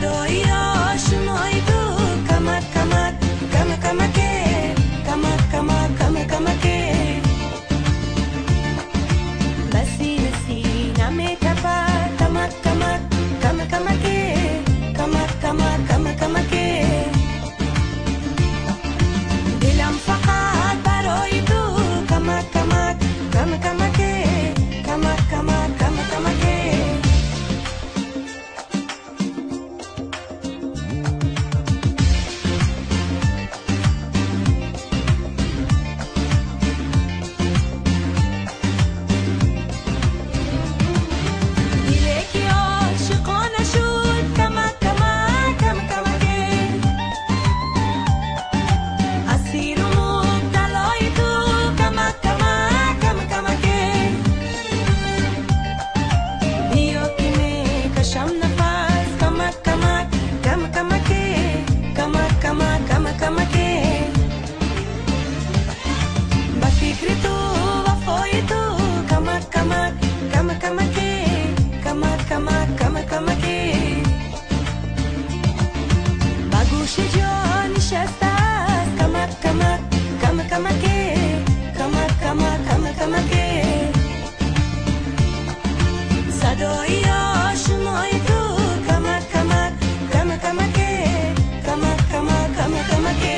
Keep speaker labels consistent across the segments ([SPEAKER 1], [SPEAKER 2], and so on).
[SPEAKER 1] صدای آشنای تو کمک کمک کم کمکه کمک کمک کم کمکه بسی نسی نمی تپا کمک کمک کم کمکه کمک کمک کم کمکه دلم فقط برای تو کمک کمک کم کمکه کمک کمک کم کمکه. کمک کمک کم کمکه کمک کمک کم کمکه. با گوش جان نشسته است کمک کمک کم کمکه کمک کمک کم کمکه. صدای آشنای تو کمک کمک کم کمکه کمک کمک کم کمکه.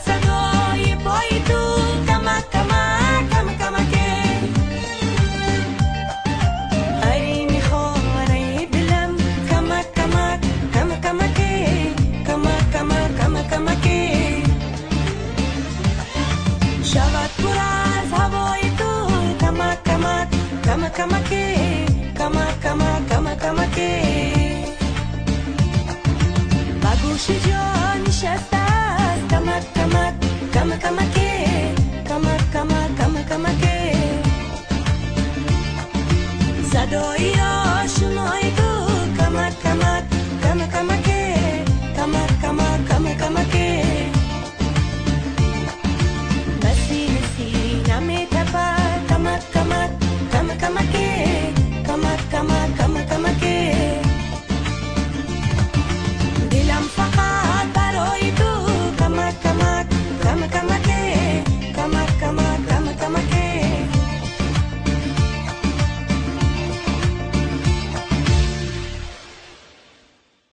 [SPEAKER 1] صدای پای تو کمک کمک کم کمکه. ای میخوانه دلم کمک کمک کم کمکه کمک کمک کم کمکه. شود پر از هوای تو کمک کمک کم کمکه کمک کمک کم کمکه. با گوش جان